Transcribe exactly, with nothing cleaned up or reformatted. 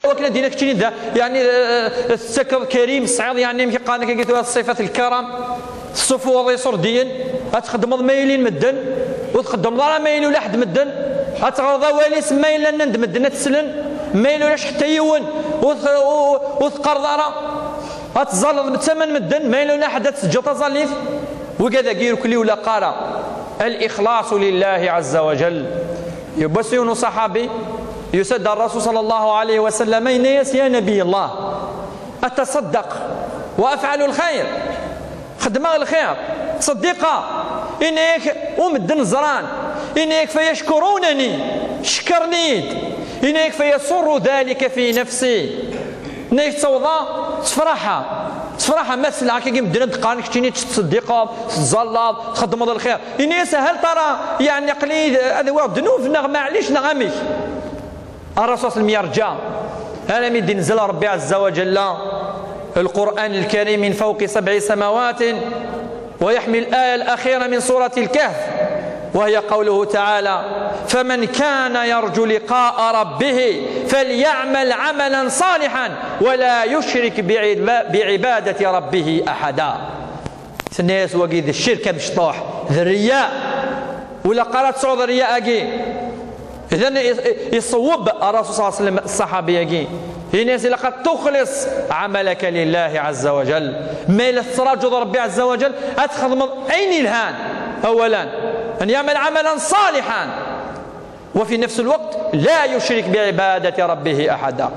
Wakken ad d-yini keččini da, yeɛni, eh, tettakeḍ karim, tesɛiḍ, yeɛni, amek i qqaren akka, tura ṣṣifat lkaram, tessufuɣeḍ iṣurdiyen, ad txeddmeḍ ma ilin medden, ur txeddmeḍ ara ma yili ulaḥedd medden, ad teɣreḍ awal-is ma yella nnan-d medden ad t-slen, ma yella ulac ḥetta yiwen, ur t-, ur, ur teqqareḍ ara, ad tẓalleḍ d tama n medden, ma yella ulaḥedd ad teǧǧeḍ taẓallit. Wigad-agi irkelli ur laq ara. Al-ixlaṣu lillahi azza wa jal. Yiwwas yiwen uṣaḥabi, yusa-d ar Rasul sallallahu alayhi wa sallam, yenna-yas: "Ya Nabi Allah, ataṣaddaq wa afɛalu lxayr." Xeddmeɣ lxir, ttṣeddiqeɣ. Ini-ak, u medden ẓran. Ini-ak, fayackurunani, cekkren-iyi-d. Ini-ak, fayasurru dhalika fi nafsi. Ini-ak, ttawḍeɣ, ttefraḥeɣ. Ttefraḥeɣ ma selleɣ akka i medden ad d-qqaren keččini tettṣeddiqeḍ, tettẓallaḍ, txeddmeḍ lxir. Ini-as, hal tara, yeɛni, aql-i ad awiɣ ddnub, neɣ maɛlic, neɣ amek? Ar Rasul sallam yerǧa. Armi d-inzel Rebbi azza wa jalla Lqur'an Lkarim min fawqi sab'i samawatin, wa yeḥmel الآية الأخيرة من سورة الكهف، وهي قوله تعالى: "فمن كان يرجو لقاء ربه فليعمل عملا صالحا ولا يشرك بعبا-، بعبادة ربه أحدا." Tenna-yas wagi d ccirk amecṭuḥ, d rriya. Ur ilaq ara ad tesɛuḍ rriya-agi. Idan, i-, i-, iṣewweb Rasul sallallahu alayhi wa sallam ṣṣaḥabi-agi. Ini-as ilaq ad tuxlis ɛamalaka lillahi ɛazza wa jal. Ma yella tettraǧuḍ Rebbi ɛazza wa jal, ad txedmeḍ ayen ilhan. Awalan, an yaɛmal ɛamalan ṣaliḥan. Wa fi nafs lweqt, la yucrik bi ɛibadati rabbihi aḥada.